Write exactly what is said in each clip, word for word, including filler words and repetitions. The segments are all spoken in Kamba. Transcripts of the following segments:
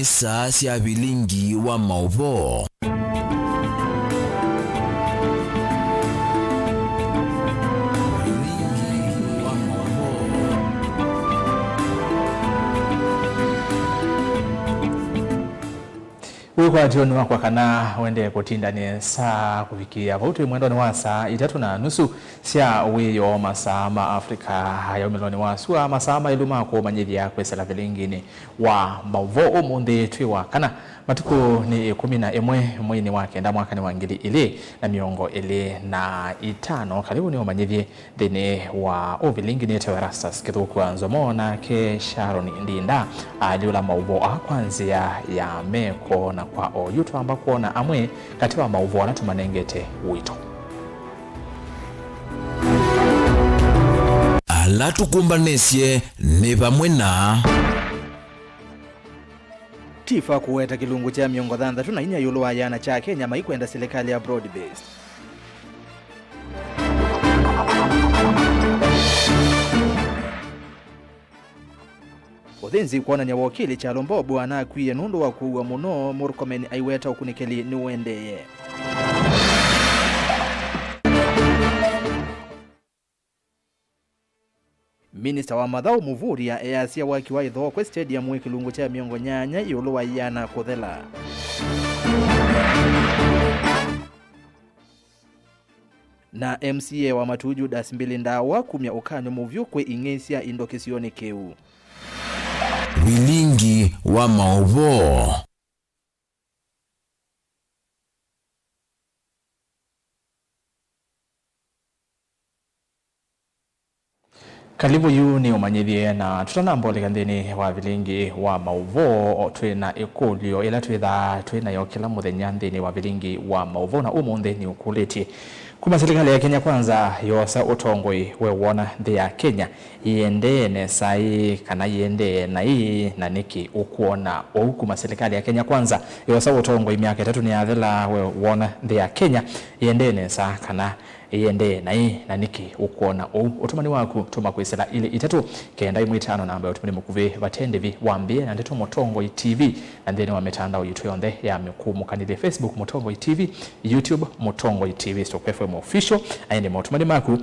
Saa sya vilingi wa maũvoo. Vilingi wa maũvoo. Wĩkwatyo nĩ wakwa kana ũendee kũtinda nesa kũvikĩĩa vau twĩ mwendonĩ wa saa itatũ na nusu sya wĩoo, masaa ma Africa ya ũmĩlonĩ wa sua, masaa maĩlu ma kũmanyĩthya kwĩsĩla vilinginĩ wa maũvoo ũmũnthĩ twĩ wa kana. Matukũ nĩ ĩkũmi na ĩmwe mweinĩ wa kenda mwakanĩ wa ngili ilĩ na mĩongo ĩlĩ na itano. Karibu nĩ ũmanyĩthye nthĩnĩ wa ũvilingi nĩte Erastus Kĩthũkũ wa Nzomo, nake Sharon Ndinda alyũla maũvoo aa kwa nzĩa ya meko, na kwa oyu twamba kwona amwe katĩ wa maũvoo ala tũmanengete ũito. Ala tũkũmbanĩsye nĩ vamwe na TIFA kũweta kĩlungu kya mĩongo thanthatũ na inya ĩũlũ wa yĩana kya Kenya maikwenda silikalĩ ya broad based. Ũthĩnzi kwonany'a wokili Kyalo Bob anakwie nũndũ wa kũua mũno, Murkomen aiweta ũkunĩkĩli nĩũendee. Minista wa mathaũ Muthuria easya waki wa Ithookwe Stadium wĩ kĩlungu kya mĩongo nyanya ĩũlũ wa ĩana kũthela. Na M C A wa Matuu Judas Mbili Ndawa kumya ũkany'o mũvyũ kwĩ ing'ei sya indo kĩsionĩ kĩu. Vilingi wa maũvoo. Kalivu yu nĩ ũmanyĩthye, na tũtanamba ũlika nthĩnĩ wa vilingi wa maũvoo, twĩ na ĩkũlyo ĩla twĩthaa twĩ nayo kĩla mũthenya nthĩnĩ wa vilingi wa maũvoo, na ũmũnthĩ nĩ ũkũlĩtye, kuma silikalĩ ya Kenya Kwanza yosa ũtongoi, we wona nthĩ ya Kenya yĩendee nesa ĩ, kana yĩendee naĩ, na nĩkĩ ũkwona ũu? Kuma silikalĩ ya Kenya Kwanza yosa ũtongoi myaka ĩtatũ nĩyathela, we wona nthĩ ya Kenya yĩendee nesa kana yĩendee naĩ, na nĩkĩ ũkwona ũu? Ũtũmani waku tũma kwĩsĩla ilĩ itatũ kenda ĩmwe itano, namba ya ũtũmani mũkuvĩ vate ndĩvi. Wambĩe na ndeto Mũtongoi T V, na nthĩnĩ wa mĩtandao yitũ yonthe ya mĩkũmũkanĩlye, Facebook Mũtongoi T V, YouTube Mũtongoi T V, Stock F M Official. Aya nĩ maũtũmani maku.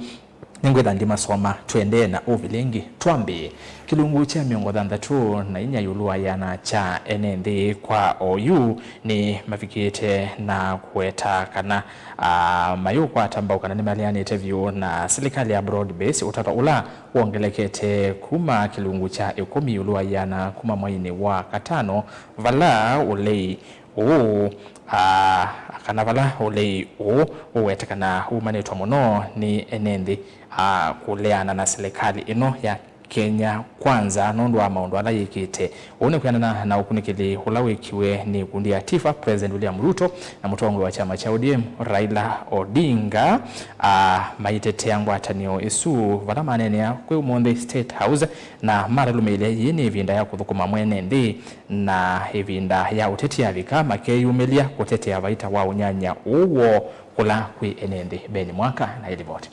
Nĩngwĩtha ndimasoma, tũendee na ũvilingi. Twambĩĩe. Kĩlungu kya mĩongo thanthatũ na inya ĩũlũ wa ĩana kya ene nthĩ kwa oyu nĩ mavikĩte na kũweta kana, ah, mayũkwata mbau kana nĩmaleanĩte vyũ na silikalĩ ya broad base, ũtalo ũla wongelekete kuma kĩlungu kya ĩkũmi ĩũlũ wa ĩana kuma mweinĩ wa katano, vala ũlei ũũ, ah, kana vala ũlei ũũ ũwetekana umanĩtwe mũno nĩ ene nthĩ, ah, kũleana na silikalĩ ĩno ya Kenya Kwanza nũndũ wa maũndũ ala yĩkĩte. Ũu nĩ kwĩanana na ũkunĩkĩli ũla wĩkiwe nĩ ikundi ya TIFA, President William Ruto na mũtongoi wa kyama kya O D M Raila Odinga, ah, maitetea ngwatanĩo ĩsu vala maneenea kwĩ ũmũnthĩ State House, na malalũmĩile yĩĩ nĩ ĩvinda ya kũthũkũma mwene nthĩ na ĩvinda ya ũteti yavika, makeyumĩlya kũtetea vaita wa ũnyanya ũũ woo kũla kwĩ ene nthĩ. Ben Mwaka na ĩlivoti.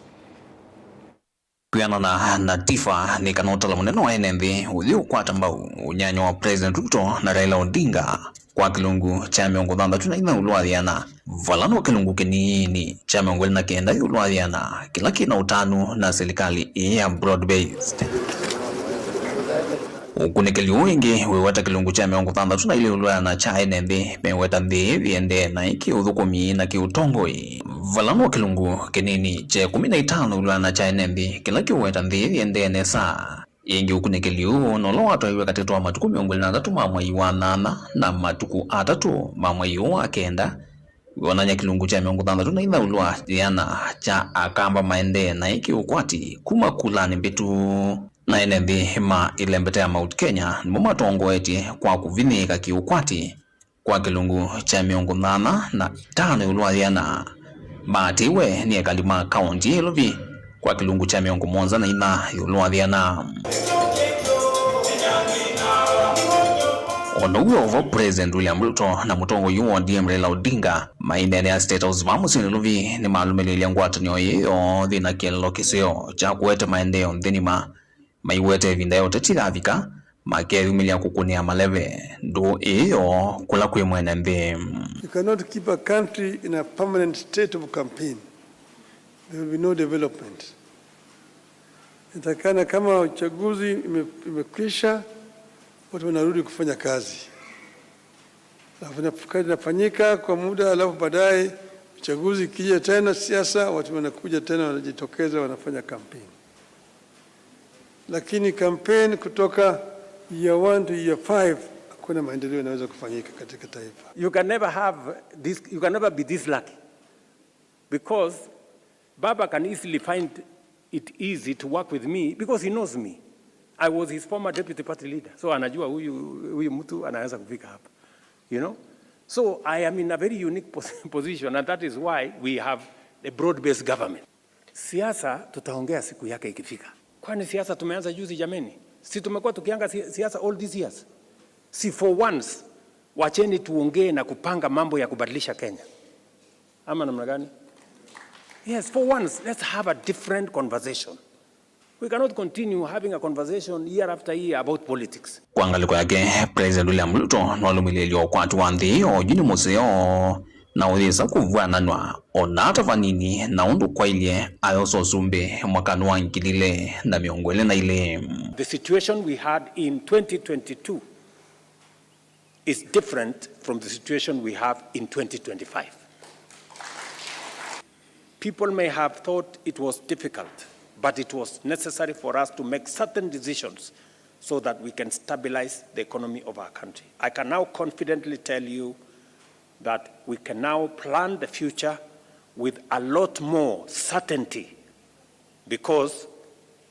Kwĩanana na TIFA, nĩ kana ũtalo mũnene wa ene nthĩ ũthi ũkwata mbau ũnyanya wa President Ruto na Raila Odinga kwa kĩlungu kya mĩongo thanthatũ na inya ĩũlũ wa ĩana, vala no kĩlungu kĩnini kya mĩongo ĩlĩ na kenda ĩũlũ wa ĩana kĩla kĩna ũtanu na silikalĩ ĩĩ ya broad based. Ũkunĩkĩli ũũ ĩngĩ wĩweta kĩlungu kya mĩongo thanthatũ na ilĩ ĩũlũ wa ĩana kya ene nthĩ meweta nthĩ yĩendee naĩ kĩũthũkũmi na kĩũtongoi, vala no kĩlungu kĩnini kya ĩkũmi na itano ĩũlũ wa ĩana kya ene nthĩ kĩla kĩũweta nthĩ yĩendee nesa. Ĩngĩ ũkunĩkĩli ũũ nola watwaiwe katĩtĩ wa matukũ mĩongo ĩlĩ na atatũ ma mwei wa nyanya na matukũ atatũ ma mwei ũũ wa kenda, wĩonany'a kĩlungu kya mĩongo thanthatũ na inya ĩũlũ wa ĩana kya Akamba maendee naĩ kĩũkwati kuma kulanĩ mbĩtu. Na ene nthĩ ma ĩlembeta ya Mount Kenya nĩmo matongoetye kwa kũvinyĩĩka kĩũkwati kwa kĩlungu kya mĩongo nyanya na itano ĩũlũ wa ĩana. Maatĩĩwe nĩ ekali ma kaũnti ya Nairobi kwa kĩlungu kya mĩongo mũonza na inya ĩũlũ wa ĩana. O na ũu wĩ o vo, President William Ruto na mũtongoi wa O D M Raila Odinga maineenea State House vaa mũsyĩ Nairobi nĩmalũmĩlĩĩlya ngwatanĩo ĩĩ yoo yĩna kĩeleelo kĩseo kya kũete maendeeo nthĩ ng'ima. Maiweta ĩvinda ya ũteti yavika, makeyumĩlya kũkũnĩa maleve ndũũ ĩĩ yoo kũla kwĩ mwene nthĩ. You cannot keep a country in a permanent state of campaign. There will be no development. Inatakikana kama uchaguzi ime- imekwisha, watu wanarudi kufanya kazi. Alafu kazi inafanyika kwa muda, alafu baadaye uchaguzi ikija tena, siasa, watu wanakuja tena, wanajitokeza, wanafanya kampeni. Lakini kampeni kutoka year one to year five, hakuna maendeleo yanaweza kufanyika katika taifa. You can never have this, you can never be this lucky. Because Baba can easily find it easy to work with me because he knows me. I was his former deputy party leader. So anajua huyu, huyu mtu anaweza kufika hapa. You know? So I am in a very unique pos- position, and that is why we have a broad-based government. Siasa tutaongea siku yake ikifika. Kwani siasa tumeanza juzi jameni? Si tumekuwa tukianga si- siasa all these years? Si for once wacheni tuongee na kupanga mambo ya kubadilisha Kenya. Ama namna gani? Yes, for once, let's have a different conversation. We cannot continue having a conversation year after year about politics. Kwa ngalĩko yake, President William Ruto nĩwalũmĩlĩĩlye ũkwati wa nthĩ oyu nĩ mũseo na ũyĩsa kũvw'ananw'a o na ata vanini na ũndũ kwailye ayosa ũsumbĩ mwakanĩ wa ngili ilĩ na mĩongo ĩlĩ na ilĩ. The situation we had in twenty twenty-two is different from the situation we have in twenty twenty-five. People may have thought it was difficult, but it was necessary for us to make certain decisions so that we can stabilize the economy of our country. I can now confidently tell you that we can now plan the future with a lot more certainty because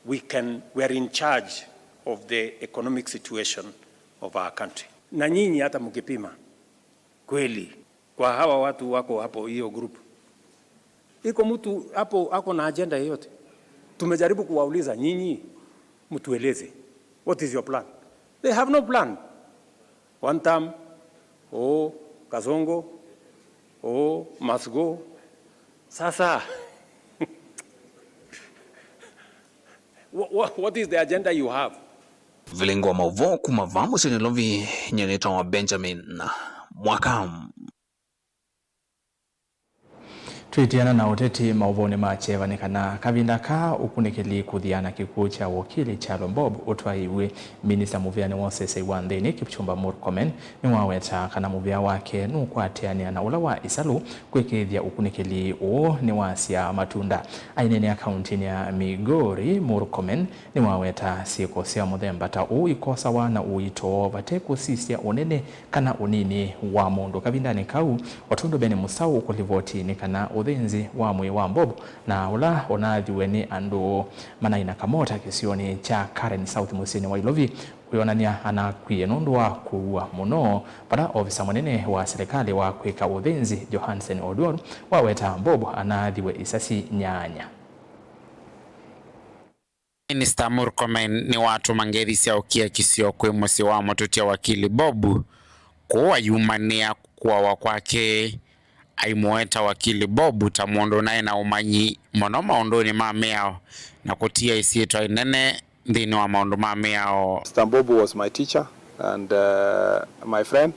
we can, we are in charge of the economic situation of our country. Na nyinyi hata mkipima kweli kwa hawa watu wako hapo, hiyo group, iko mtu hapo ako na agenda yoyote? Tumejaribu kuwauliza nyinyi, mtueleze, what is your plan? They have no plan. One term, oh, Kasongo, oh, must go. Sasa, what, what is the agenda you have? Vilingi wa mauvoo kuma vaa mũsyĩ Nairobi, nyie nĩtawa Benjamin Mwaka. Twĩtiana na ũteti maũvonĩ ma kyeva nĩ kana kavinda kaa ũkunĩkĩli kũthiana kĩkw'ũ kya wokili Kyalo Bob ũtwaĩiw'e, minista mũvĩanĩ wa ũseseĩ wa nthĩnĩ Kipchumba Murkomen nĩwaweta kana mũvĩa wake nũkwatĩanĩa na ũla wa ĩsalũ kwĩkĩĩthya ũkunĩkĩli ũũ nĩwasyaa matunda. Aineenea kauntinĩ ya Migori, Murkomen nĩwaweta syĩko sya mũthemba ta ũũ ikosawa na ũito vate kũsisya ũnene kana ũnini wa mũndũ kavindanĩ kau, o tondũ Beni Mũsaũ ũkũlivoti nĩ kana ũthĩnzi wa mwĩĩ wa Bob na ũla ũnaathiwe nĩ andũ manaina kamota kĩsionĩ kya Karen South mũsyĩnĩ wa Ilovi wĩonany'a anakwie nũndũ wa kũua mũno, vala ovisa mũnene wa silikalĩ wa kwĩka ũthĩnzi Johansen Oduor waweta Bob anaathiwe isasi nyanya. Minista Murkomen nĩwatũma ngethi sya ũkia kĩsio kwĩ mũsyĩ wa mũtũtya wakili Bob kũũ ayumanĩa kũawa kwake. Aimũweta wakili Bob ta mũndũ ũnaĩ na ũmanyi mũno maũndũnĩ ma mĩao na kũtia ĩsyĩtwa ĩnene nthĩnĩ wa maũndũ ma mĩao. Mister Bob was my teacher and uh, my friend.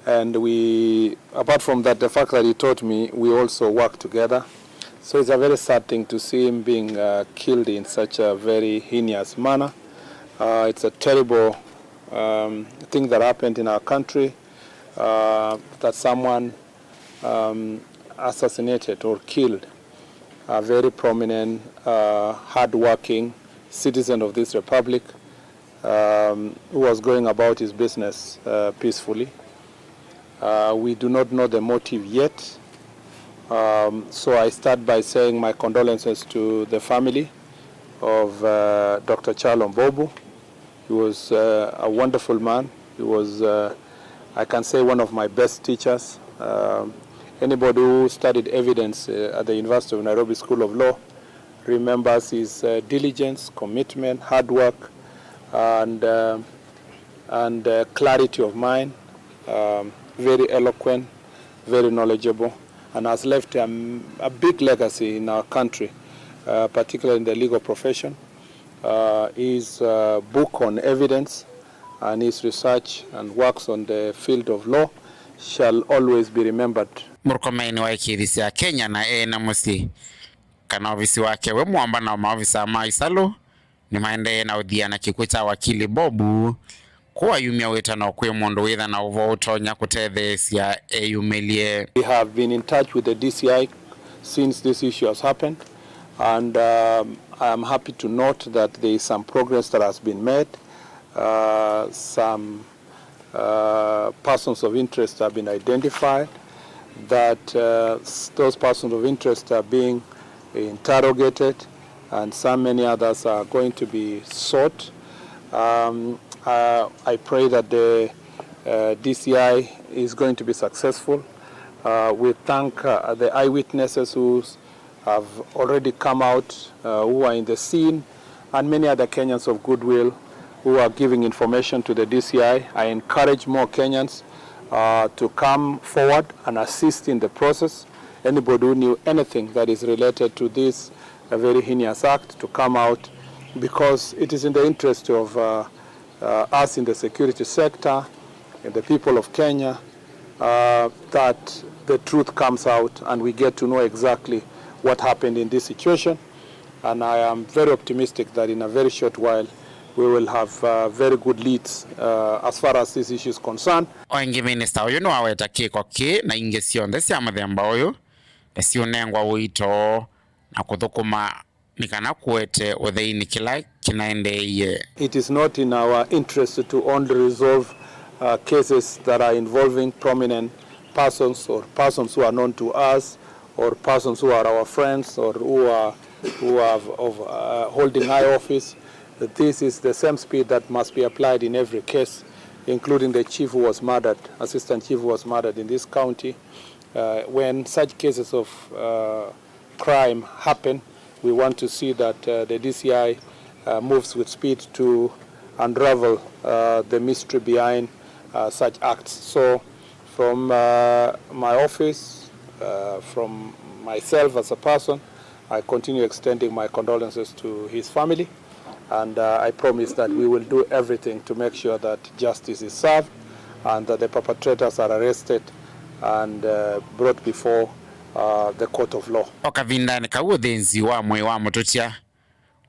And we, apart from that, the fact that he taught me, we also work together. So it's a very sad thing to see him being uh, killed in such a very heinous manner. Uh, it's a terrible um, thing that happened in our country, uh, that someone um, assassinated or killed a very prominent, uh, hard-working citizen of this republic um, who was going about his business uh, peacefully. Uh, we do not know the motive yet. Um, so I start by saying my condolences to the family of uh, Doctor Charles Mbobu. He was uh, a wonderful man. He was, uh, I can say, one of my best teachers. Um, anybody who studied evidence uh, at the University of Nairobi School of Law remembers his uh, diligence, commitment, hard work, and, uh, and uh, clarity of mind. Um, very eloquent, very knowledgeable, and has left a, a big legacy in our country, uh, particularly in the legal profession. Uh, his uh, book on evidence and his research and works on the field of law shall always be remembered. Murkomen wa ĩkĩthi sya Kenya na ena mũsyĩ kana ovisi wake we mũamba na maovisa ma ĩsalũ nĩmaendee na ũthia na kĩkw'ũ kya wakili Bob, kũu ayumya wĩtano kwĩ mũndũ wĩtha na ũvoo ũtonya kũtetheesya eyumĩlye. We have been in touch with the D C I since this issue has happened, and um, I am happy to note that there is some progress that has been made. Uh, some uh, persons of interest have been identified, that uh, those persons of interest are being interrogated, and some many others are going to be sought. Um, uh, I pray that the uh, D C I is going to be successful. Uh, we thank uh, the eyewitnesses who have already come out, uh, who are in the scene, and many other Kenyans of goodwill who are giving information to the D C I. I encourage more Kenyans uh, to come forward and assist in the process. Anybody who knew anything that is related to this uh, very heinous act to come out, because it is in the interest of uh, uh, us in the security sector and the people of Kenya uh, that the truth comes out and we get to know exactly what happened in this situation. And I am very optimistic that in a very short while we will have uh, very good leads uh, as far as this issue is concerned. O ĩngĩ, minista ũyũ nĩwaweta kĩko kĩĩ na ingĩ syonthe sya mũthemba ũyũ nĩsiũnengwa ũito na kũthũkũma nĩ kana kũete ũtheinĩ kĩla kĩnaendeeie. It is not in our interest to only resolve uh, cases that are involving prominent persons or persons who are known to us or persons who are our friends or who are, who are of, uh, holding high office. This is the same speed that must be applied in every case, including the chief who was murdered, assistant chief who was murdered in this county. Uh, when such cases of uh, crime happen, we want to see that uh, the D C I uh, moves with speed to unravel uh, the mystery behind uh, such acts. So, from uh, my office, uh, from myself as a person, I continue extending my condolences to his family. And uh, I promise that we will do everything to make sure that justice is served and that the perpetrators are arrested and uh, brought before uh, the court of law. O kavindanĩ kau, ũthĩnzi wa mwĩĩ wa mũtũtya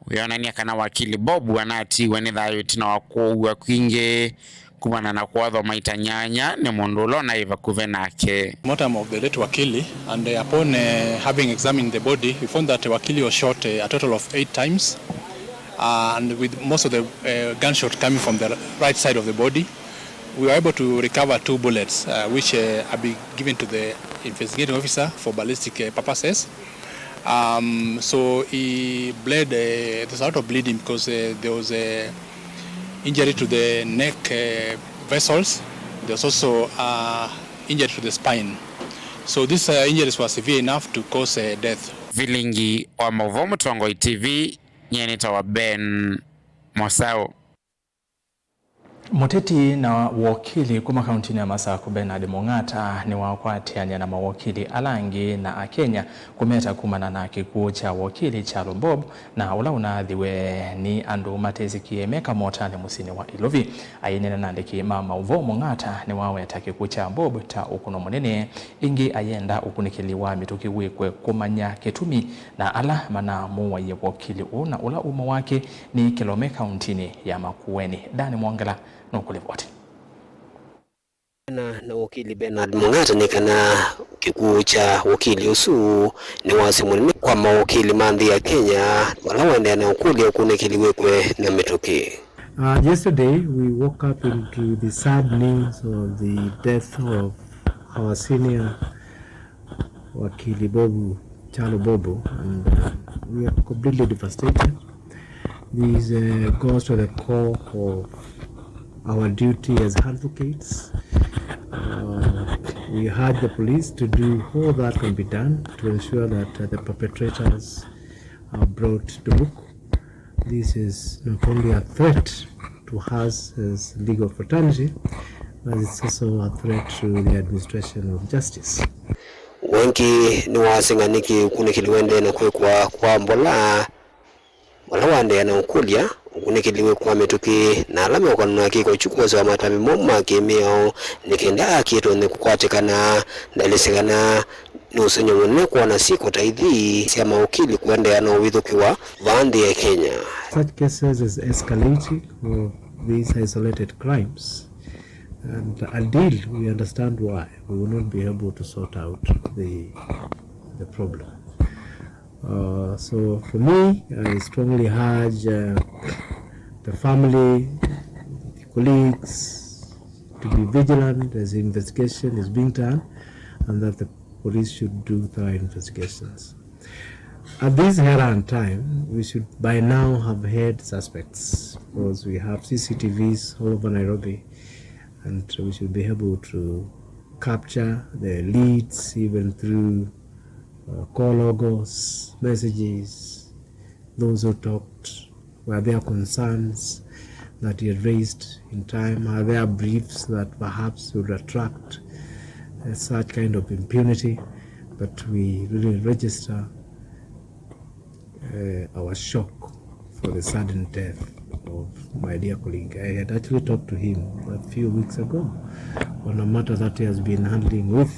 wĩonany'a kana wakili Bob anatiiwe nĩ thayũ ĩtina wa kũũw'a kwingĩ kumana na kũathwa maita nyanya nĩ mũndũ ũla ũnaĩ vakuvĩ nake. Mortem of the late Wakili, and uh, upon uh, having examined the body, we found that Wakili was shot uh, a total of eight times, uh, and with most of the uh, gunshot coming from the right side of the body. We were able to recover two bullets, uh, which uh, have been given to the investigating officer for ballistic uh, purposes. Um, so he bled, uh, there's a lot of bleeding because uh, there was a injury to the neck uh, vessels. There's also uh, injury to the spine. So these uh, injuries were severe enough to cause uh, death. Vilingi wa maũvoo Mũtongoi T V, nyie nĩtawa Ben Mosau. Mũteti na wokili kuma kauntinĩ ya Masakũ, Bernard Mung'ata, nĩwakwatĩanĩa na mawokili ala angĩ na Akenya kũmeta kumana na kĩkw'ũ kya wokili Kyalo Bob, na ũla ũnathiwe nĩ andũ matesĩkie me kamotanĩ mũsyĩnĩ wa Ilovi. Aineena na andĩki ma maũvoo, Mung'ata nĩwaweta kĩkw'ũ kya Bob ta ũkũno mũnene. Ĩngĩ ayenda ũkunĩkĩli wa mĩtũkĩ wĩkwe kũmanya kĩtumi na ala manamũwaie wokili ũũ na ũla ũmo wake nĩ Kĩlome kauntinĩ ya Makueni. Dan Mwongela nũkũlivoti. Na, na wokili Bernard Mung'ata nĩ kana kĩkw'ũ kya wokili ũsu nĩ wasyo mũnene kwa mawokili ma nthĩ ya Kenya, vala waendeea na ũkũlya ũkunĩkĩli wĩkwe na mĩtũkĩ. Uh, yesterday we woke up into the sad news of the death of our senior Wakili Bobu, Kyalo Bobu, and uh, we are completely devastated. This uh, goes to the core of our duty as advocates. Uh, we urge the police to do all that can be done to ensure that uh, the perpetrators are brought to book. This is not only a threat to us as legal fraternity, but it's also a threat to the administration of justice. Wengĩ nĩwaseng'a nĩkĩ ũkunĩkĩli ũendee na kwĩkwa kwa mbola, vala waendeea na ũkũlya Ũkunĩkĩli wĩ kwa mĩtũkĩ na ala meũkanwa kĩko kyu kwosewa matambya moo ma kĩmĩao nĩ kenda akĩtwe nĩ kũkwatĩkana. Ndaelesya kana nĩ ũsengy'o mũnene kwona syĩko ta ithi sya maũkili kũendeea na ũvithũkĩwa vaa nthĩ ya Kenya. Such cases is escalating of these isolated crimes. And until we understand why, we will not be able to sort out the, the problem. Uh, so for me, I strongly urge, uh, the family, the colleagues to be vigilant as the investigation is being done, and that the police should do thorough investigations. At this era and time, we should by now have had suspects, because we have C C T Vs all over Nairobi, and we should be able to capture the leads even through, uh, call logos, messages, those who talked, were there concerns that he had raised in time? Are there briefs that perhaps would attract, uh, such kind of impunity? But we really register, uh, our shock for the sudden death of my dear colleague. I had actually talked to him a few weeks ago on a matter that he has been handling with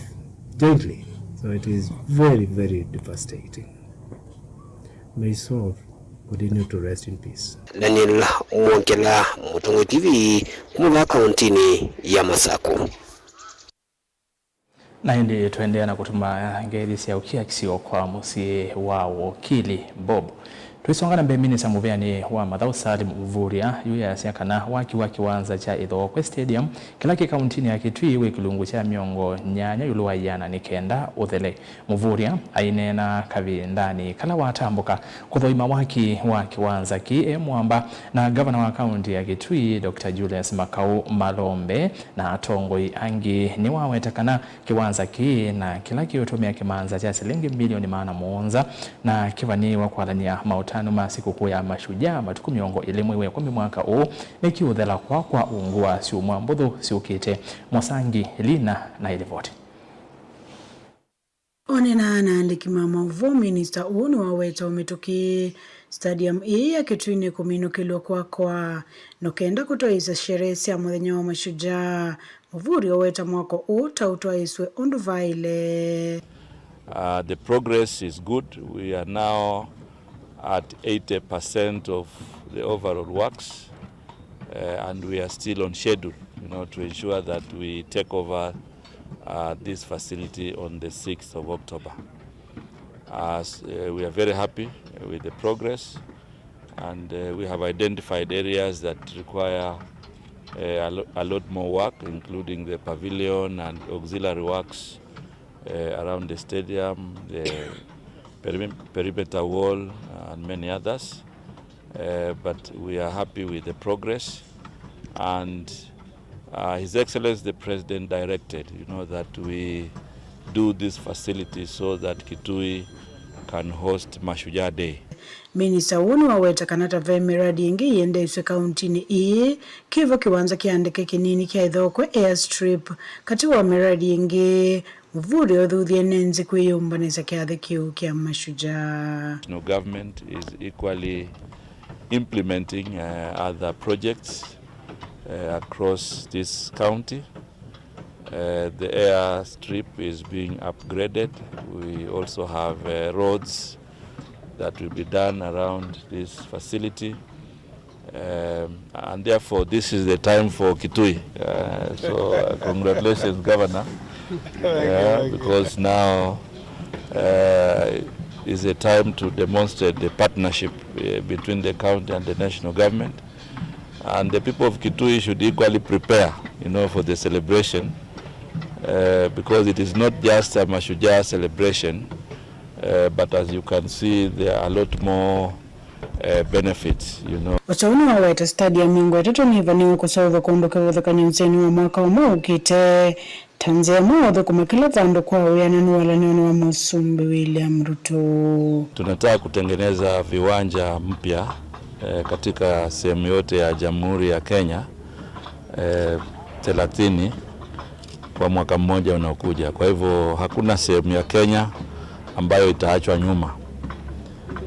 jointly. So it is very, very devastating. May his soul continue to rest in peace. Daniel Mwongela, Mũtongoi T V, kuma vaa kauntinĩ ya Masakũ. Na ĩndĩ tũendeea na kũtũma ngethi sya ũkia kĩsio kwa mũsyĩ wa wokili Bob. Twĩsonga na mbee, minista mũvĩanĩ wa mathaũ Salim Mvurya yu easya kana waki wa kĩwanza kya Ĩthookwe Stadium kĩla kĩ kauntinĩ ya Kitui wĩ kĩlungu kya mĩongo nyanya ĩũlũ wa ĩana nĩ kenda ũthele. Mvurya aineena kavindanĩ kala watambũka kũthoima waki wa kĩwanza kĩĩ e mwamba na ngavana wa kaunti ya Kitui, Doctor Julius Makau Malombe, na atongoi angĩ. Nĩwaweta kana kĩwanza kĩĩ na kĩla kĩũtũmĩa kĩmanza kya silingi milioni maana mũonza na kĩvanĩĩwa kwalany'a maũtanu ma sikũkũ ya Mashujaa matukũ mĩongo ĩlĩ mwei wa ĩkũmi mwaka ũũ nĩkiũthela kwa kwa ungu wa syumwa mbũthũ syũkĩte. Mwasangi Lina na ĩlivoti. Oneenaa na aandĩki ma maũvoo, minista ũũ nĩwaweta ũmĩtũkĩ stadium ĩĩ ya Kitui nĩkũminũkĩlw'a kwakwa nĩ kenda kũtwaĩĩsya sherehe sya mũthenya wa Mashujaa. Mvurya ũweta mwako ũũ ta ũtwaĩĩsw'e ũndũ vaĩle. Uh, the progress is good. We are now at eighty percent of the overall works, uh, and we are still on schedule, you know, to ensure that we take over, uh, this facility on the sixth of October. As, uh, we are very happy with the progress, and, uh, we have identified areas that require, uh, a lo-, a lot more work, including the pavilion and auxiliary works, uh, around the stadium, the perim-, perimeter wall, uh, and many others. Uh, but we are happy with the progress, and, uh, His Excellency the President directed, you know, that we do this facility so that Kitui can host Mashujaa Day. Minista ũũ nĩwaweta kana ta ve mĩradi ĩngĩ ĩendeesw'e kauntinĩ ĩĩ, kĩvo kĩwanza kya ndeke kĩnini kya Ĩthookwe Airstrip, katĩ wa mĩradi ĩngĩ. Mvurya ũthuthye nĩ nzĩ kwĩyũmbanĩsya kyathĩ kĩu kya Mashujaa. National government is equally implementing, uh, other projects, uh, across this county. Uh, the airstrip is being upgraded. We also have, uh, roads that will be done around this facility. Um, and therefore, this is the time for Kitui. Uh, so, uh, congratulations, Governor. Yeah, because now, uh, is a time to demonstrate the partnership, uh, between the county and the national government. And the people of Kitui should equally prepare, you know, for the celebration, uh, because it is not just a Mashujaa celebration, uh, but as you can see, there are a lot more, uh, benefits, you know. O ta ũu nĩwaweta stadium mĩongo ĩtatũ nĩvanĩwe kũseũvw'a kũndũ kĩvathũkany'o nzĩanĩ wa mwaka ũmwe ũkĩte, ta nzĩa ĩmwe ya ũthũkũma kĩla vandũ kwa wĩananu walanĩonĩ wa Mũsumbĩ William Ruto. Tunataka kutengeneza viwanja mpya, eh, katika sehemu yote ya Jamhuri ya Kenya, eh, thelathini kwa mwaka mmoja unaokuja. Kwa hivyo, hakuna sehemu ya Kenya ambayo itaachwa nyuma.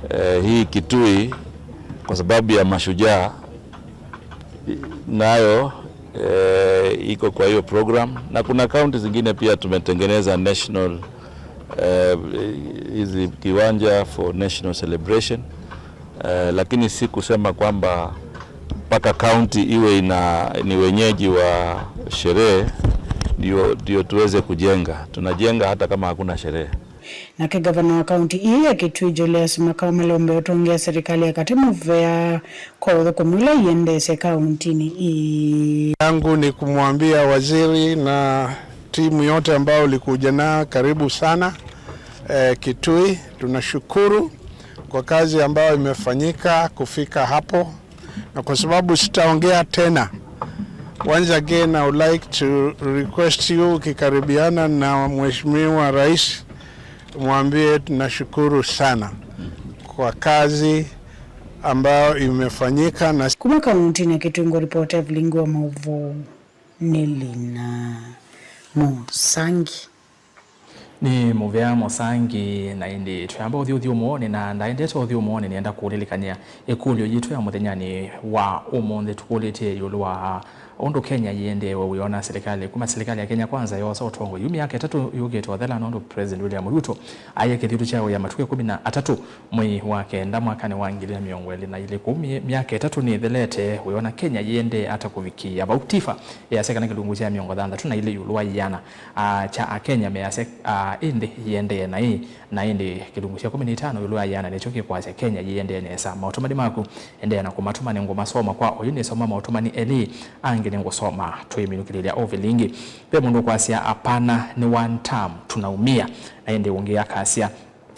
Eh, hii Kitui Kwa sababu ya mashujaa, nayo, eh, iko kwa hiyo program. Na kuna kaunti zingine pia tumetengeneza national, eh, hizi kiwanja for national celebration. Eh, lakini si kusema kwamba mpaka kaunti iwe ina, ni wenyeji wa sherehe ndio, ndio tuweze kujenga. Tunajenga hata kama hakuna sherehe. Nake ngavana wa kaunti ii ya Kitui, Julius Makau Malombe, ũtũngĩa serikali ya katĩ mũvea kwa ũthũkũmi ũla iendeesye kauntinĩ ii. Yangu ni kumwambia waziri na timu yote ambayo ulikuja nayo, karibu sana, eh, Kitui. Tunashukuru kwa kazi ambayo imefanyika kufika hapo. Na kwa sababu sitaongea tena, once again I would like to request you, ukikaribiana na Mheshimiwa Rais, mwambie tunashukuru sana kwa kazi ambayo imefanyika na Kuma kauntinĩ ya Kitui, ngũripota Evelyn Ngua, maũvoo nĩ Lina Mũsangi. Nĩ mũvea Mũsangi, na ĩndĩ twĩamba ũthi ũthyũmũonĩ, na ndaendete ũthyũmũonĩ, nĩenda kũlilikany'a ĩkũlyo yitũ ya mũthenyanĩ wa ũmũnthĩ. Tũkũlĩtye ĩũlũ wa ũndũ Kenya yĩendee wĩona silikalĩ, kuma silikalĩ ya Kenya Kwanza yoosa ũtongoi yu myaka ĩtatũ yũkĩte ũthela, nũndũ President William Ruto aie kĩthyũtũ kya wĩa matukũ ĩkũmi na atatũ mwei wa kenda mwakanĩ wa ngili na mĩongo ĩlĩ na ilĩ. Kũu myaka ĩtatũ nĩthelete, wĩona Kenya yĩendee ata kũvikĩĩa vau? TIFA yasya kana kĩlungu kya mĩongo thanthatũ na ilĩ ĩũlũ wa ĩana, ah, kya Akenya measya, ah, ĩndĩ yĩendee naĩ, na ĩndĩ kĩlungu kya ĩkũmi na itano ĩũlũ wa ĩana nĩkyo kĩkwasya Kenya yĩendee nesa. Maũtũmani maku, endeea na kũmatũma, nĩngũmasoma kwa oyu. Nĩsoma maũtũmani elĩ, angĩ nĩngũsoma twĩminũkĩlĩlya o vilingi. Ve mũndũ ũkwasya, "Hapana, ni one term, tunaumia." Na ĩndĩ ũngĩ akasya,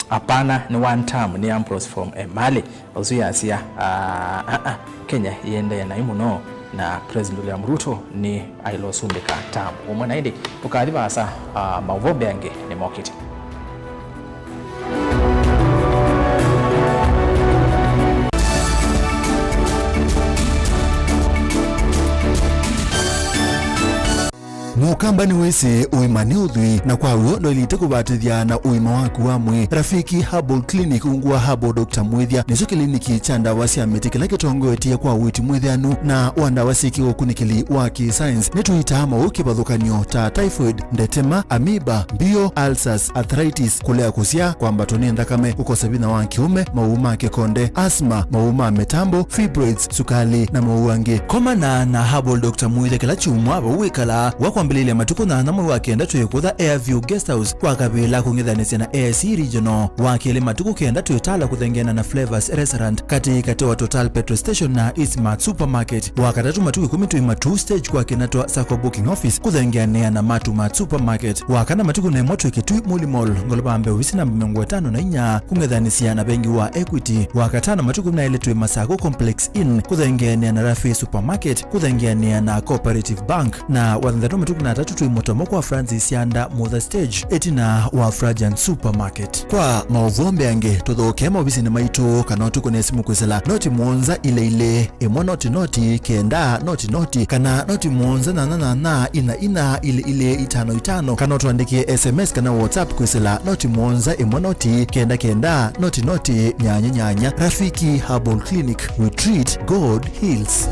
"Hapana, ni one term," nĩ Ambrose from Emali. Ũsu yasya, "Ah, ah, ah, Kenya yĩendee naĩ mũno, na President William Ruto nĩ aĩle ũsumbĩka term ũmwe." Na ĩndĩ ndũkathi vaasa, ah, maũvoo mbeange nĩmokĩte. Mũkamba nĩwĩsĩ ũima nĩ ũthwii, na kwa w'o ndwaĩlĩte kũvatĩthya na ũima waku wa mwĩĩ. Rafiki Herbal Clinic, ungu wa Herbal Doctor Mwĩthya, nĩkyo kĩliniki kya ndawa sya mĩtĩ kĩla kĩtongoetye kwa ũiiti mwĩthĩanu na wa ndawa syĩkĩwe ũkunĩkĩli wa kĩ-science. Nĩtũitaa maũũ kĩvathũkany'o ta typhoid, ndetema, amoeba, mbio, ulcers, arthritis, kũlea kũsyaa, kwambatwa nĩ nthakame, kũkosa vinya wa kĩũme, maũũ ma kĩkonde, asthma, maũũ ma mĩtambo, fibroids, sukalĩ, na maũũ angĩ. Komana na Herbal Doctor Mwĩthya kĩla kyumwa vau wĩkalaa. Wa kwambĩlĩlya matukũ nyanya mwei wa kenda twĩ kũtha Airview Guest House, wa kavĩla kũng'ethanĩsya na A I C Regional, wa kelĩ matukũ kenda twĩ Tala kũthengeana na Flavors Restaurant, katĩ katĩ wa Total Petrol Station na Eastmart Supermarket, wa katatũ matukũ ĩkũmi twĩ Matuu Stage kwa kĩnatwa Sacco Booking Office kũthengeanĩa na Matu Mart Supermarket, wa kana matukũ na ĩmwe twĩ Kitui Muli Mall, ngolova mbee ovisi namba mĩongo ĩtano na inya, kũng'ethanĩsya na vengi wa Equity. Wa katano matukũ na elĩ twĩ Masako Complex Inn, kũthengeanĩa na Rafi Supermarket, kũthengeanĩa na Cooperative Bank. Na wa thanthatũ matukũ na atatũ twĩ Mũtomo kwa Francis Yanda Mutha Stage, ĩtina wa Frajan Supermarket. Kwa maũvoo mbeange, tũthokee maovisinĩ maitũ kana ũtũkũne simũ kwĩsĩla noti mũonza ilĩ ilĩ, ĩmwe noti noti, kenda noti noti, kana noti mũonza nyanya nyanya, ina ina, ilĩ ilĩ, itano itano, kana ũtũandĩkĩe S M S kana WhatsApp kwĩsĩla noti mũonza ĩmwe noti, kenda kenda, noti noti, nyanya nyanya. Rafiki Herbal Clinic, we treat, God heals.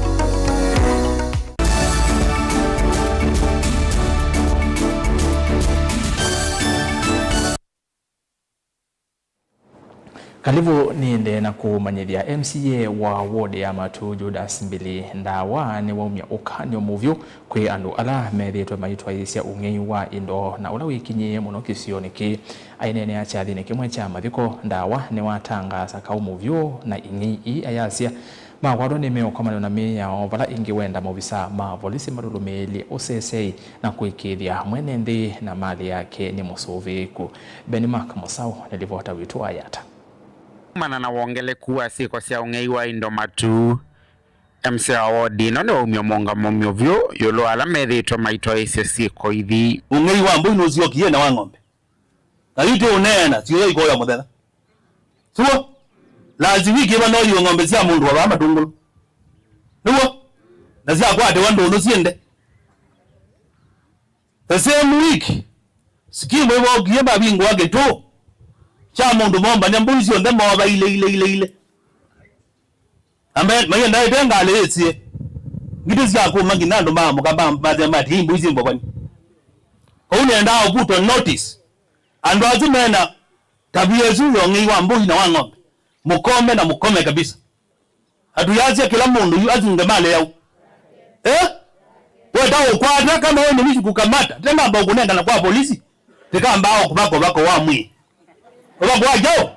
Kalivũ nĩendee na kũmanyĩthya M C A wa ward ya Matuu, Judas Mbili Ndawa, nĩwaumya ũkany'o mũvyũ kwĩ andũ ala methĩĩtwe maitwaĩĩsya ũng'ei wa indo na ũla wĩkinyĩĩe mũno kĩsionĩ kĩĩ. Aineenea kyathĩnĩ kĩmwe kya mathiko, Ndawa nĩwatangaasa kaũ mũvyũ na ing'ei ii ayasya, makwatwa nĩmeũkomanw'a na mĩĩ yoo vala ĩngĩ wenda maovisaa ma volisi malũlũmĩĩlye ũseseĩ na kũĩkĩĩthya mwene nthĩ na malĩ yake nĩ mũsũvĩĩku. Benmark Mũsaũ nĩ livota witũ wa Yata. Kumana na wongeleku wa syĩko sya ũng'ei wa indo Matuu, M C A wa wodi ĩno nĩwaumya mũũngamo mũvyũ ĩũlũ wa ala methĩĩtwe maitwaĩĩsya syĩko ithi. Ũng'ei wa mbũi nũsyokie na wa ng'ombe. Na yu tũũneena, syũya ikoya mũthenya. Suo? Last week ĩva nooiwe ng'ombe sya mũndũ wa vaa Matũngũlũ. Nĩw'o? Na syakwatĩwa ndũnyũ syĩ nde. The same week, scheme ĩvokie mavingũa kĩtũ kya mũndũ mombany'a mbũi syonthe moova ilĩ, ilĩ, ilĩ, ilĩ. Na me- maiendaĩte ngalĩ yĩsie. Ngitĩ sya kũma nginya andũ ma mũka ma- mathĩa mati imbũi syĩ mbovani. Kũu nĩendaa ũvuto notice. Andũ asu mena tabia ĩsu ya ũng'ei wa mbũi na wa ng'ombe, mũkome na mũkome kabisa. Atuyasya kĩla mũndũ yu asunge malĩ yau. Eh? Weta ũkwata kama wewe ni mwizi kukamata, tena amba ũkũnengana kwa polisi, tikamba ũkuvako vako wa mwĩĩ. Ũvako wa kyaũ?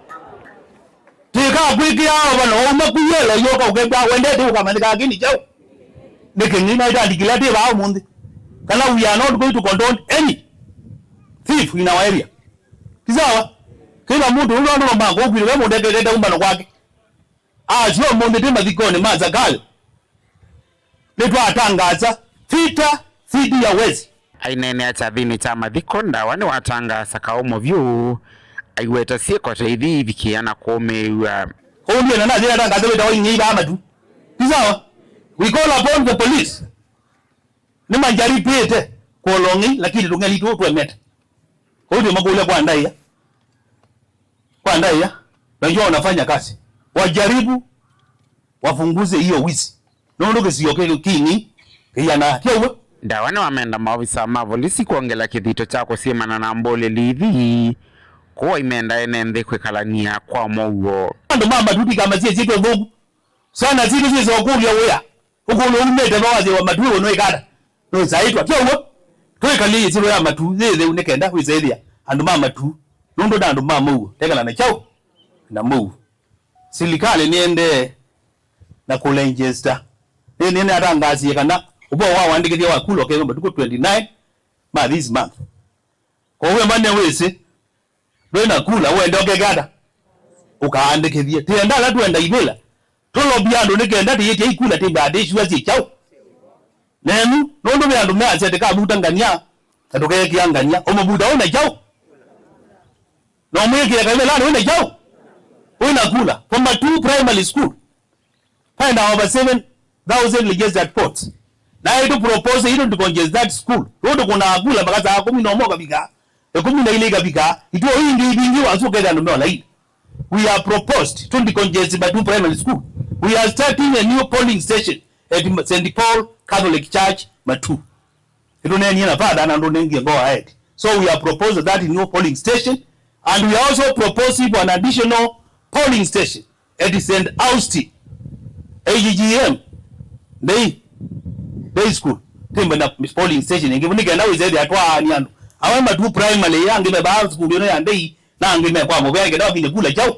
Tikakwĩkĩa ũvano wauma kuyelo yoka ũkethwa wendete ũkamanyĩka kĩni kyaũ. Nĩ kĩng'ina itandikila ti vaa ũmũnthĩ. Kana we are not going to condone any thief in our area. Ti sawa? Kĩla mũndũ ũla andũ mambanga ũkwĩle we mũndekekete umbano kwake. Asu ũmũnthĩ twĩ mathikonĩ ma Zakayo, nĩtwatangaasa vita dhidi ya wezi. Aineenea kyathĩnĩ kya mathiko, Ndawa nĩwatangaasa kaũmo vyũ, aiweta syĩko ta ithi ivikĩĩa na kũũmĩĩw'a. Kũu ndiĩ na nathi natangaasa wĩta wa ing'ei vaa matu. Ti sawa? We call upon the police. Nĩmajaribĩte kũlong'i, lakini tũng'eli tũũ twemete. Kũu ndiĩ makũlya kwa ndaĩa. Kwa ndaĩa, najua wanafanya kazi. Wajaribu wapunguze hiyo wizi. Nũndũ kĩsio kĩ king'i kĩiana kĩw'o. Ndawa nĩwamenda maovisa ma volisi kwongela kĩthito kya kũsyĩmana na mbũlĩli ithi, kũu aimenda ene nthĩ kwĩkalany'a kwa mũuo. Andũ ma matuti kama sie syĩtwe thũku. Sana sitũ syĩsa ũkũlya wĩa. Ũkũlũ umĩte va wathĩwa matu wĩ nũĩkata. Nũĩsaĩtwa. Kĩw'o. Twĩkalye ĩsĩlo ya matu yĩ theu nĩ kenda wĩsaĩthĩa andũ ma matu. Nũndũ na andũ ma mũuo. Tekala na kyaũ? Na mũuo. Silikalĩ nĩendee na kũlengyesta. Nĩ- nĩnĩatangaasie kana ũvoo wa ũandĩkĩthya wa kula ũkethwa matukũ twenty-nine ma this month. Kwoou we mane wĩsĩ, ndwĩ na kula, ũende ũkeke ata? Ũkaandĩkĩthye. Tĩenda ala twenda ivĩla. Tũlobia andũ nĩ kenda tĩyĩtya ikula tĩmbaa tĩsyua syĩ kyaũ? Nenu, nũndũ ve andũ measya tĩkavuta ngania, na tũkeekĩa ngania. Ũmũvuta wĩ na kyaũ? Na ũmwĩkĩe kaĩmelani wĩ na kyaũ? Wĩ na kula. For Matuu Primary School, find our over seven thousand registered votes. Na ĩtũ propose ĩtũ to congest that school. Nũndũ kũna kula mpaka saa kũmi na ũmwe ũkavika, ĩkũmi na ilĩ ikavika, ituo ingi ivingi wasu ũkethĩa andũ meola ii. We are proposed to decongest Matuu Primary School. We are starting a new polling station at Saint Paul Catholic Church, Matuu. Nĩtũneenie na father na ndũnengie go ahead. So we have proposed that new polling station, and we are also proposing for an additional polling station at Saint Austin A G G M day, day school. Timbe na polling station ĩngĩ nĩkenda wĩsethĩa twaani andũ. Awe Matuu primary angĩ me baa school ĩno ya day, na angĩ me kwa mũvea nĩkenda mavinde kula kyaũ?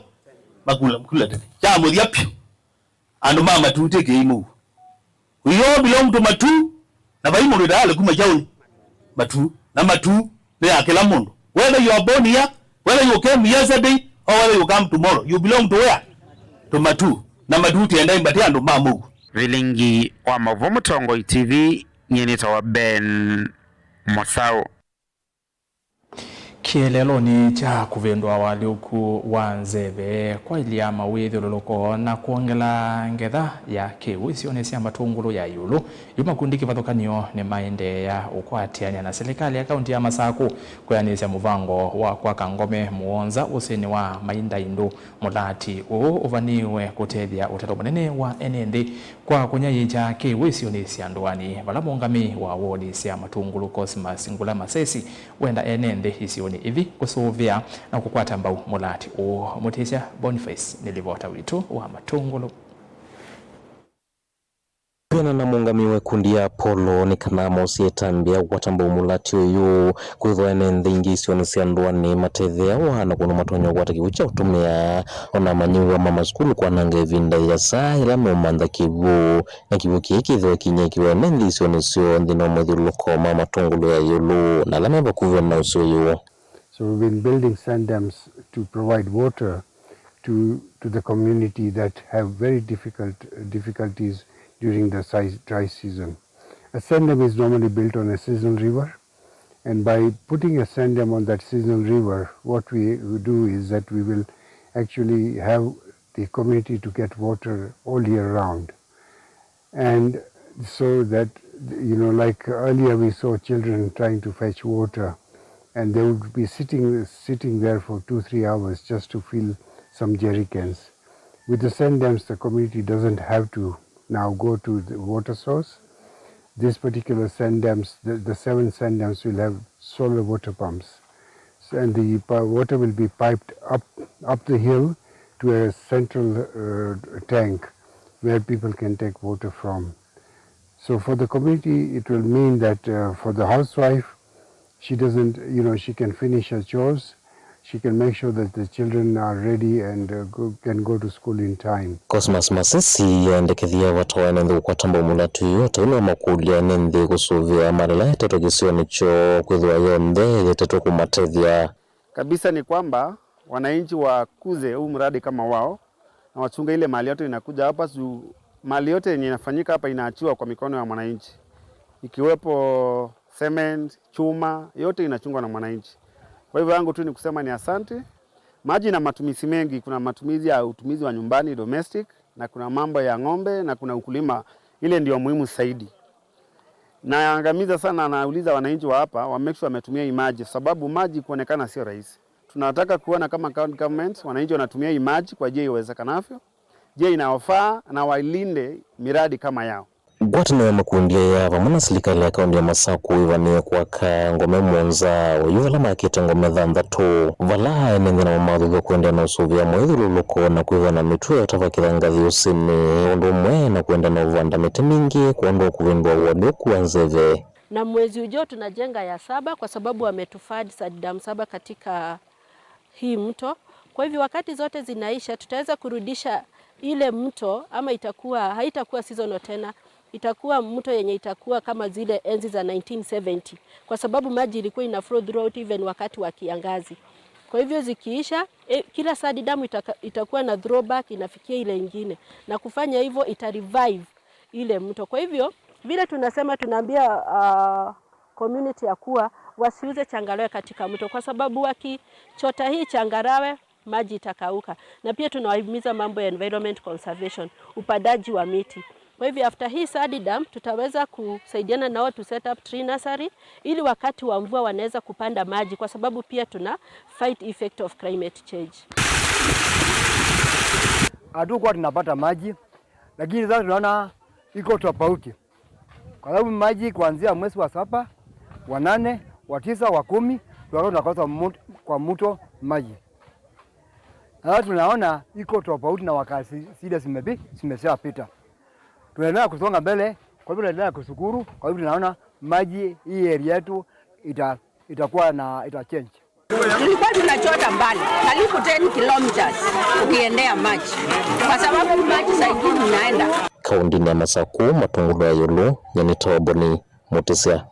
Makula, kula tene. Kya mũthya pyũ. Andũ ma Matuu twĩ kĩimũ. We all belong to Matuu, na vai mũndũ ĩtaale kuma kyaũnĩ. Matuu. Na Matuu nĩ ya kĩla mũndũ. Whether you are born here, whether you came yesterday, or whether you come tomorrow, you belong to where? To Matuu. Na Matuu tienda imbate andũ ma mũu. Vilingi wa Mauvoo Mũtongoi T V, nyie nĩtawa Ben Mosau. Kĩeleelonĩ kya kũvĩndũa ũalyũku wa nzeve, kwaĩlya mawĩthyũlũlũko, na kwongela ngetha ya kĩw'ũ isionĩ sya Matũngũlũ ya ĩũlũ, yu makundi kĩvathũkany'o nĩmaendeea ũkwatĩanĩa na silikalĩ ya kaunti ya Masakũ kwĩanĩsya mũvango wa kwaka ngome mũonza ũsĩnĩ wa Maindaindũ. Mũlati ũũ ũvanĩĩwe kũtethya ũtalo mũnene wa ene nthĩ kwa kũnyaĩĩkya kĩw'ũ isionĩ sya ndũanĩ, vala mũũngamĩi wa wodi sya Matũngũlũ Cosmas Ngula Masesi wenda ene nthĩ isionĩ ithi kũsũvĩa na kũkwata mbau mũlati ũũ. Mũtĩsya Boniface nĩ livota witũ wa Matũngũlũ. Kwĩana na mũũngamĩi wa ĩkundi ya Apollo nĩ kana mosie ĩtambya ya kũkwata mbau mũlati ũyũ, kwĩthwa ene nthĩ ingĩ isionĩ sya ndũanĩ matetheawa na kũndũ matonya kũkwata kĩw'ũ kya ũtũmĩa, ona amanyĩw'a ma masukulu kwananga ĩvinda yĩasa yĩla meũmantha kĩw'ũ, na kĩw'ũ kĩĩ kĩthĩwa kĩnyĩkĩwa ene nthĩ isionĩ syoo nthĩnĩ wa mathyũlũlũko ma Matũngũlũ ya ĩũlũ na ala me vakuvĩ na ũsĩ ũyũ. So we've been building sand dams to provide water to, to the community that have very difficult, difficulties during the si-, dry season. A sand dam is normally built on a seasonal river, and by putting a sand dam on that seasonal river, what we do is that we will actually have the community to get water all year round. And so that, you know, like earlier we saw children trying to fetch water, and they would be sitting, sitting there for two, three hours just to fill some jerry cans. With the sand dams, the community doesn't have to now go to the water source. This particular sand dams, the, the seven sand dams will have solar water pumps. So, and the pi-, water will be piped up, up the hill to a central, uh, tank where people can take water from. So for the community, it will mean that, uh, for the housewife, she doesn't, you know, she can finish her chores, she can make sure that the children are ready and, uh, go, can go to school in time. Cosmas Masisi aendekethie vata wa ene nthĩ kũkwata mbau mũlatu yu, ta ũu nĩwamakũlya ene nthĩ kũsũvĩa mali ĩla ĩtetwe kĩsionĩ kyoo kwĩthĩwa yonthe ĩtetwe kũmatethya. Kabisa ni kwamba wananchi wakuze huu mradi kama wao na wachunge ile mali yote inakuja hapa, juu mali yote yenye inafanyika hapa inaachiwa kwa mikono ya mwananchi, ikiwepo cement, chuma, yote inachungwa na mwananchi. Kwa hivyo yangu tu ni kusema ni asante. Maji ina matumizi mengi, kuna matumizi ya utumizi wa nyumbani, domestic, na kuna mambo ya ng'ombe, na kuna ukulima. Ile ndio muhimu zaidi. Naangamiza sana, nauliza wananchi wa hapa wa make sure wametumia hii maji, sababu maji kuonekana sio rahisi. Tunataka kuona kama county government, wananchi wanatumia hii maji kwa njia iwezekanavyo, njia inayofaa, na wailinde miradi kama yao. Ngwatanĩo ya makundi aya vamwe na silikalĩ ya kaunti ya Masaku ĩvanĩe kwaka ngome mũonza, oyu vala makĩte ngome thanthatũ, vala ene nthĩ namo mathuthw'a kũendeea na ũsũvĩa mwĩthyũlũlũko na kwĩthĩwa na mĩtĩ ya ũtavakĩtha ngathĩ ũsĩnĩ, ũndũ ũmwe na kũendeea na ũvanda mĩtĩ mingĩ kwondũ wa kũvĩndũa ũalyũku wa nzeve. Na mwezi ujao tunajenga ya saba kwa sababu wametufund sand dam saba katika hii mto. Kwa hivyo wakati zote zinaisha, tutaweza kurudisha ile mto, ama itakuwa, haitakuwa seasonal tena. Itakuwa mto yenye itakuwa kama zile enzi za nineteen seventy, kwa sababu maji ilikuwa ina flow throughout even wakati wa kiangazi. Kwa hivyo zikiisha, e, kila sand dam itaka-, itakuwa na throwback inafikia ile ingine, na kufanya hivyo ita revive ile mto. Kwa hivyo vile tunasema, tunaambia, ah, community ya kuwa wasiuze changarawe katika mto, kwa sababu wakichota hii changarawe, maji itakauka. Na pia tunawahimiza mambo ya environment conservation, upandaji wa miti. Kwa hivyo after hii sand dam tutaweza kusaidiana nao to set up tree nursery, ili wakati wa mvua wanaweza kupanda maji, kwa sababu pia tuna fight effect of climate change. Hatukuwa tunapata maji, lakini sasa tunaona iko tofauti, kwa sababu maji kuanzia mwezi wa saba, wa nane, wa tisa, wa kumi, tulikuwa tunakosa mut-, kwa mto maji. Sasa tunaona iko tofauti na wakati zile zimepi-, zimeshapita. Tunaendelea kusonga mbele, kwa hivyo tunaendelea kushukuru, kwa hivyo tunaona maji hii area yetu ita-, itakuwa na, ita change. Tulikuwa tunachota mbali, karibu ten kilometers ukiendea maji, kwa sababu maji saa ingine inaenda. Kaunti ya Masaku, Matungulu ya Yulu, Nyanita wa Boni, Mutisya.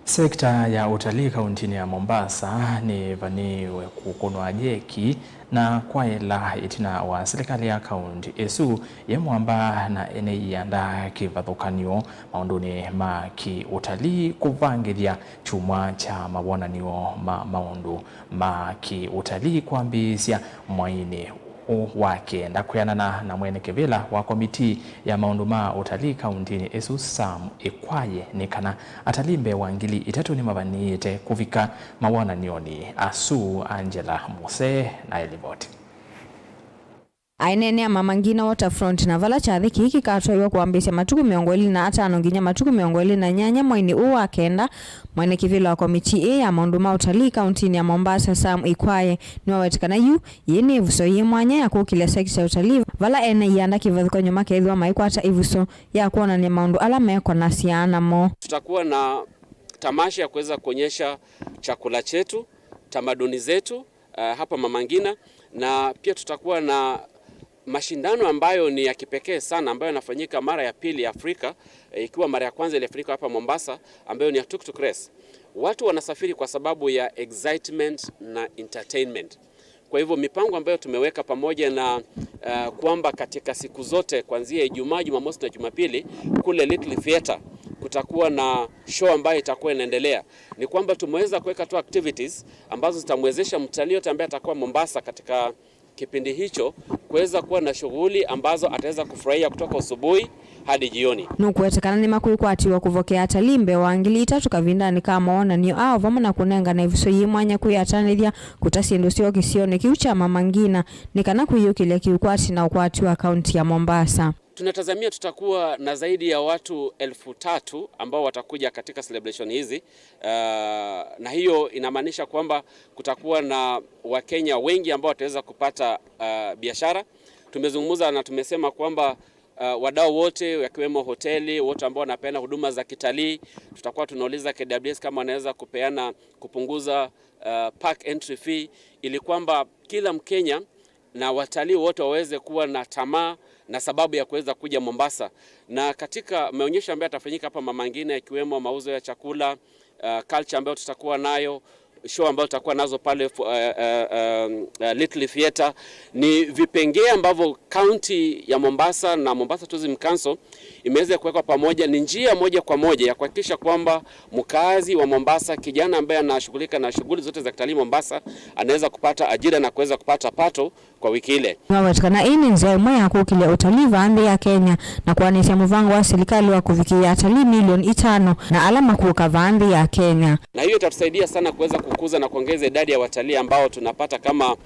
Sekta ya ũtalii kauntinĩ ya Mombasa nĩvanĩĩwe kũkũnwa jeki na kwaĩla ĩtina wa silikalĩ ya kaunti ĩsu yĩ mwamba na ene ianda kĩvathũkany'o maũndũnĩ ma kĩ-ũtalii kũvangĩthya kyumwa kya mawonany'o ma maũndũ ma kĩ-ũtalii kwambĩĩsya mwainĩ ũũ wa kenda. Kwĩanana na mwene kĩvĩla wa komitii ya maũndũ ma ũtalii kauntinĩ ĩsu, Sam Ĩkwaye, nĩ kana atalii mbee wa ngili itatũ nĩmavanĩĩte kũvika mawonany'onĩ asu. Angela Mose na ĩlivoti. Aineenea Mama Ngina Waterfront, na vala kyathĩ kĩĩ kĩkatwaiwa kwambĩĩsya matukũ mĩongo ĩlĩ na atano nginya matukũ mĩongo ĩlĩ na nyanya mwainĩ ũũ wa kenda, mwene kĩvĩla wa komitii ĩĩ ya maũndũ ma ũtalii kauntinĩ ya Mombasa, Sam Ĩkwaye, nĩwaweta kana yu yĩĩ nĩ ĩvuso yĩ mwanya ya kũkĩlya sekta ya ũtalii, vala ene ianda kĩvathũkany'o makeethĩwa maikwata ĩvuso ya kwonany'a maũndũ ala mekonasya namo. Tutakuwa na tamasha ya kuweza kuonyesha chakula chetu, tamaduni zetu, uh, hapa Mama Ngina, na pia tutakuwa na mashindano ambayo ni ya kipekee sana, ambayo yanafanyika mara ya pili Afrika, eh, ikiwa mara ya kwanza ilifanyika hapa Mombasa, ambayo ni ya tuk-tuk race. Watu wanasafiri kwa sababu ya excitement na entertainment. Kwa hivyo mipango ambayo tumeweka pamoja na, uh, kwamba katika siku zote kuanzia Ijumaa, Jumamosi na Jumapili kule Little Theatre kutakuwa na show ambayo itakuwa inaendelea, ni kwamba tumeweza kuweka tu activities ambazo zitamwezesha mtalii yote ambaye atakuwa Mombasa katika kipindi hicho kuweza kuwa na shughuli ambazo ataweza kufurahia kutoka asubuhi hadi jioni. Nũkũweta kana nĩmakwĩkwatĩwa kũvokea atalii mbee wa ngili itatũ kavindanĩ ka mawonany'o ao, vamwe na kũnengana ĩvuso yĩ mwanya kwĩyatanĩthya kũta syĩndũ syoo kĩsionĩ kĩu kya Mama Ngina, nĩ kana kwĩyũkĩlya kĩũkwati na ũkwati wa kaunti ya Mombasa. Tunatazamia tutakuwa na zaidi ya watu elfu tatu ambao watakuja katika celebration hizi, uh, na hiyo inamaanisha kwamba kutakuwa na Wakenya wengi ambao wataweza kupata, uh, biashara. Tumezungumza na tumesema kwamba, uh, wadau wote, wakiwemo hoteli, wote ambao wanapeana huduma za kitalii, tutakuwa tunauliza K W S kama wanaweza kupeana, kupunguza, uh, park entry fee, ili kwamba kila Mkenya na watalii wote waweze kuwa na tamaa na sababu ya kuweza kuja Mombasa. Na katika maonyesho ambayo yatafanyika hapa Mama Ngina, ikiwemo mauzo ya chakula, uh, culture ambayo tutakuwa nayo, show ambayo tutakuwa nazo pale, uh, uh, um, uh, Little Theatre, ni vipengee ambavyo kaunti ya Mombasa na Mombasa Tourism Council imeweza kuwekwa pamoja. Ni njia moja kwa moja ya kuhakikisha kwamba mkazi wa Mombasa, kijana ambaye anashughulika na shughuli zote za kitalii Mombasa, anaweza kupata ajira na kuweza kupata pato kwa wiki ile. Nĩwaweta kana ĩĩ nĩ nzĩa ĩmwe ya kũkĩlya ũtalii vaa nthĩ ya Kenya na kũanĩsya mũvango wa silikalĩ wa kũvikĩĩa atalii milioni itano na ala makũka vaa nthĩ ya Kenya. Na hiyo itatusaidia sana kuweza kukuza na kuongeza idadi ya watalii ambao tunapata kama, uh,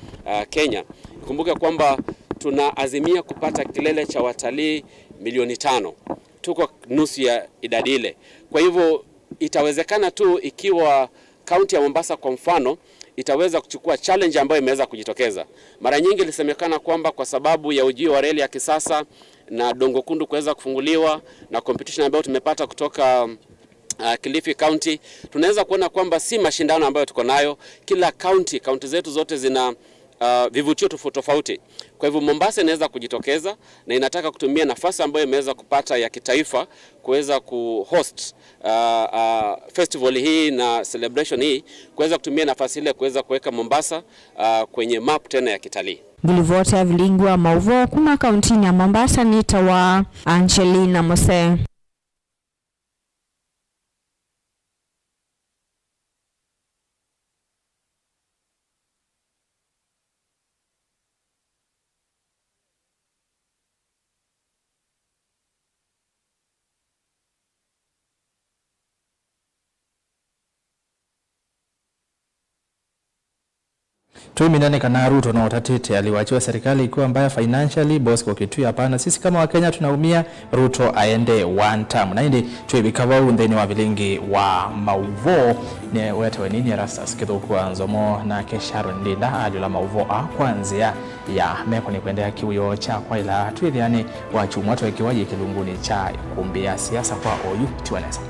Kenya. Kumbuke kwamba tunaazimia kupata kilele cha watalii milioni tano. Tuko nusu ya idadi ile. Kwa hivyo, itawezekana tu ikiwa kaunti ya Mombasa, kwa mfano, itaweza kuchukua challenge ambayo imeweza kujitokeza. Mara nyingi ilisemekana kwamba kwa sababu ya ujio wa reli ya kisasa na Dongo Kundu kuweza kufunguliwa na competition ambayo tumepata kutoka, uh, Kilifi County, tunaweza kuona kwamba si mashindano ambayo tuko nayo. Kila county, kaunti zetu zote zina, uh, vivutio tofauti tofauti. Kwa hivyo, Mombasa inaweza kujitokeza na inataka kutumia nafasi ambayo imeweza kupata ya kitaifa kuweza kuhost, uh, uh, festival hii na celebration hii, kuweza kutumia nafasi ile kuweza kuweka Mombasa, uh, kwenye map tena ya kitalii. Ngilivoti ya vilingi wa mauvoo kuma kauntinĩ ya Mombasa nĩtawa Angelina Mose. Tũimina nĩ kana Ruto no ũtatĩte aliwachua serikali ikiwa mbaya financially, Bosco Kitui hapana, sisi kama Wakenya tunaumia, Ruto aende one term. Na ĩndĩ twĩvika vau nthĩnĩ wa vilingi wa mauvoo, nĩ wetewe nini Erastus Kĩthũku wa Nzomo nake Sharon Ndinda alyũla mauvoo aa kwa nzĩa ya meko nĩ kwendeea kĩwĩoo kya kwaĩla twĩthĩane wa kyumwa twekiwa yĩ kĩlungunĩ kya ĩkũmbĩ ya siasa kwa oyu tiwa nesa.